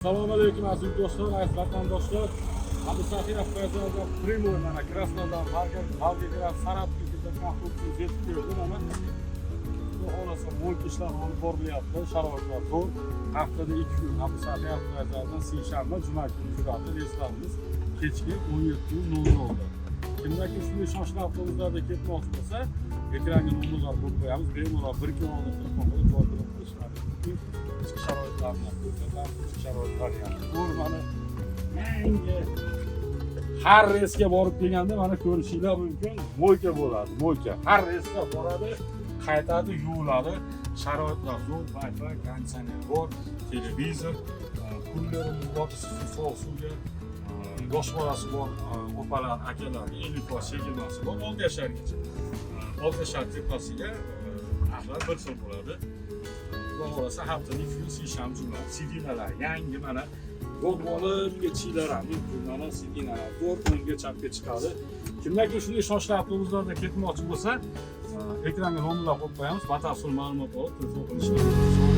Assalomu alaykum, aziz do'stlar, aziz vatandoshlar. Abdusaxiy avtovokzalidan прямой mana Krasnodar, Volgograd, Saratovga ketayotgan avtobusimiz yetib keldi mana. Xudo xohlasa, мойка ishlar olib borilyapti, sharoitlar zo'r. Haftada 2 kun Abdusaxiy avtovokzalidan seshanba, juma kuni yuradi reyslarimiz kechki 17:00da. Kimda kim shunday shoshilinch avtobuslarda ketmoqchi bo'lsa, ekranga nomerlar qo'yib qo'yamiz. Bemalol bir kun oldin telefon qilib joy bron qilishlari mumkin. Ichki sharoitlarni ham ko'rsatamiz, ichki sharoitlari ham zo'r mana, yangi. Har reysga borib kelganda mana ko'rishinglar mumkin, мойка bo'ladi, мойка. Har reysga boradi, qaytadi, yuviladi. Sharoitlar zo'r, Wi-Fi, konditsioner bor, televizor, kullerimiz bor, issiq suv, sovuq suvga. Yosh bolasi bor opalar, akalarga 50% chegirmasi bor 6 yashargacha. 6 yashar tepasiga narxlar bir xil bo'ladi. Xudo xohlasa, haftada 2 kun, seshanba, juma. Сиденья lar yangi mana, yotib olib ketishinglar ham mumkin. Mana сиденья lar zo'r, o'ngga, chapga chiqadi. Kimda kim shunday shoshilinch avtobuslarda ketmoqchi bo'lsa, ekranga nomerlar qo'yib qo'yamiz. Batafsil ma'lumot olib telefon qilishlari.